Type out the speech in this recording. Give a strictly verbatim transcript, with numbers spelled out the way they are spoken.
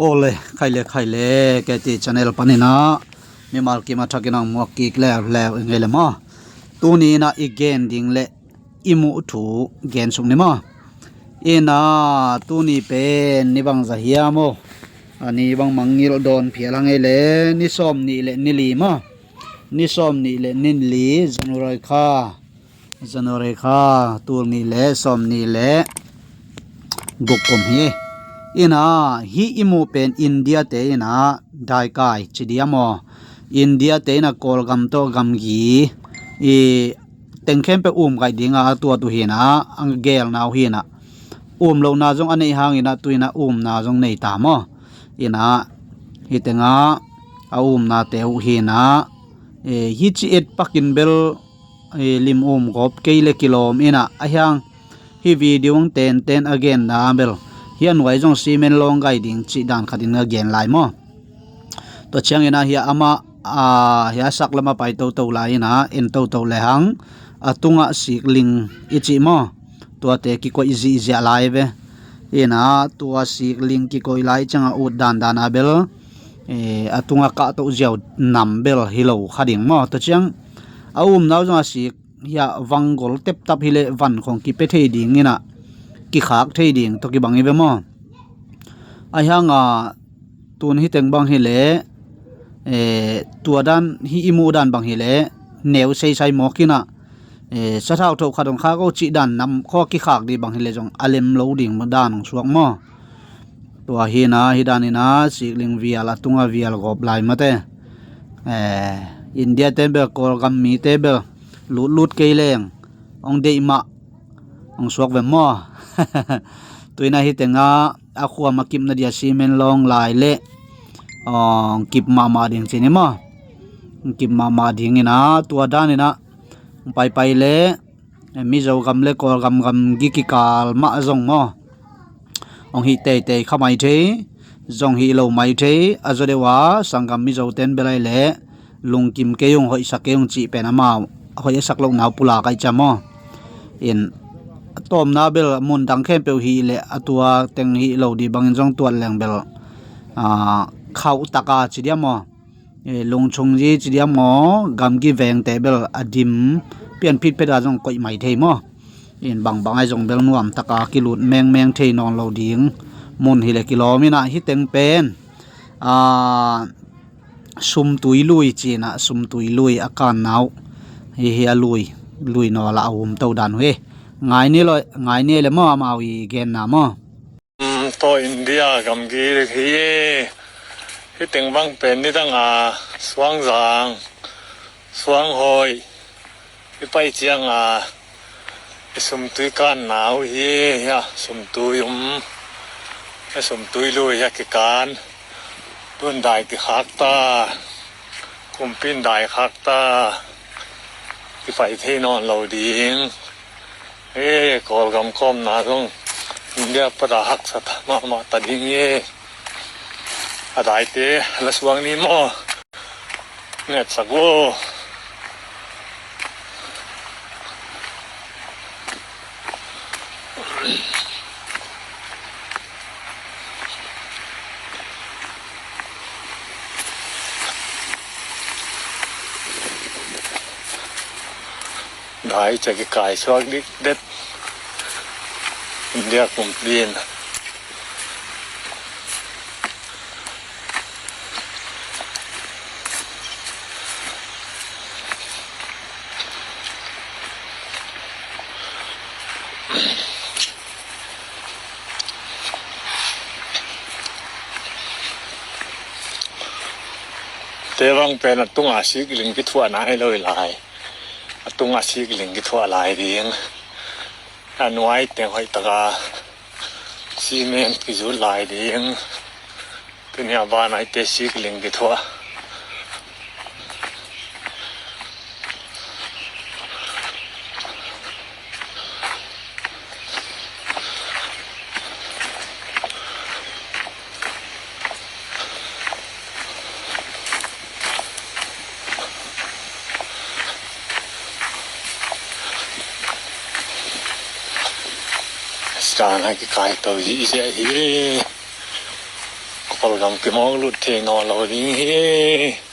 Awle, khaile, khaile, K T channel panin ah mimal kim a thakin ang muak kik leuleu i ngei le maw. Tuni in ah i gen ding le i muh thu gen suk ni maw. In ah tuni pen ni bangzah hiam aw? A ni bang mangngilh dawn phial a ngei le, ni sawm nih le ni li maw. Ni sawm nih le ni li, January kha. January kha, tul nih le sawm nih le guk kum hi. In ah hih i muh pen India te in ah daikai ci diam aw. India te in ah Kawlgam tawh gamgi i teng khempeuh um kaih ding a a tuat uh hi in ah, a gelna uh hi in ah, um lohna zong a neih hangin ah tu in ah umna zong nei ta maw. In ah hih teng ah a umnate uh hi in ah, eh, hih ci et pakin bel, eh, lim um gawp kei le kilawm in ah, a hiang hih video ang tenten a genna bel hih a nuai zong cement lawng gai ding cih dan khatin a gen lai maw. Tua ciangin ah hih a amah, ah, hih a sak lam a pai toto lai in ah en toto le hang a tungah sikling i cih maw. Tuate kikoih zihziah lai ve. In ah tua sikling kikoih lai ciang a ut dandan a bel, eh, a tungah kahtoh ziau nam bel hi lo kha ding maw. Tua ciang a umna uh zong a sik hih a vanggol teptap hi leh van khong kipia thei ding in ah, kikhak thei ding tawh kibang hi ve maw. A hiang a tun hih teng bang hi leh, eh, tua dan hih i muh dan bang hi leh neu seisai mawk in ah, eh, sathau thoh khat hong khak o cih dan nam khaw kikhak dih bang hi leh zong a lem lo ding dan hong suak maw. Tua hi in ah hih dan in ah sikling vial a tungah vial gawp lai mate. Eh, India te bel, Kawlgam mite bel lutlut kei leng hong deih mah hong suak ve maw. Tu in ah hih teng ah a khuam a kipna dia cement lawng lai le, aw, hong kip mahmah ding ci ni maw. Hong kip mahmah ding in ah tua dan in ah hong paipai le, eh, Mizo gam le Kawlgam gamgi kikal mah zong maw, hong hih teitei kha mai thei, zong hih lo mai thei, a zaw deuh a sanggam Mizo ten bel ai le lungkim kei ung, hoihsak kei ung cih pen amau hoih a sak lohna uh pulak aih ciam aw. In, a tawmna bel mun dang khempeuh hih leh a tua teng hih lo dih bangin zong tuat leng bel, ah, khauh taka ci diam aw. Eh, lungchung zi ci diam aw, gamgi vengte bel a dim pianphit phet a zong koih mai thei maw. In bangbang ai zong bel nuam taka kilut mengmeng thei nawn lo ding mun hi leh kilawm in ah hih teng pen, ah, sumtui lui ci in ah, sumtui lui a kanna uh hi hi a lui, lui nawl ah a um to dan uh hi. Ngai ni lo, ngai ni le maw amau i genna maw. Um, tawh India gamgi hi e. Hih teng bang pen nidang a suangzang, suanghawi i pai ciang a i sumtui kanna uh hi e. Hia sumtui um, hia sumtui lui hia kikan. Tun dai kikhak ta, kumpi in dai khak ta, kipai thei nawn lo ding. E, Kawlgam kawmna zong India pata haksa ta mahmah ta ding e. A daite la suang ni maw. Ngetsak vo. Dai ca kikai suak dikdet. India kumpi in. Te bang pen a tunga sikling kithuah nai lo hi lai. A tunga sikling kithuah lai ding. A nuai teng hoih taka cement kizut lai ding. Tuni a ban aite sikling kithuah. Sana kikai to zihziah hi. Kawlgam kim hong lut thei nawn lo ding hi.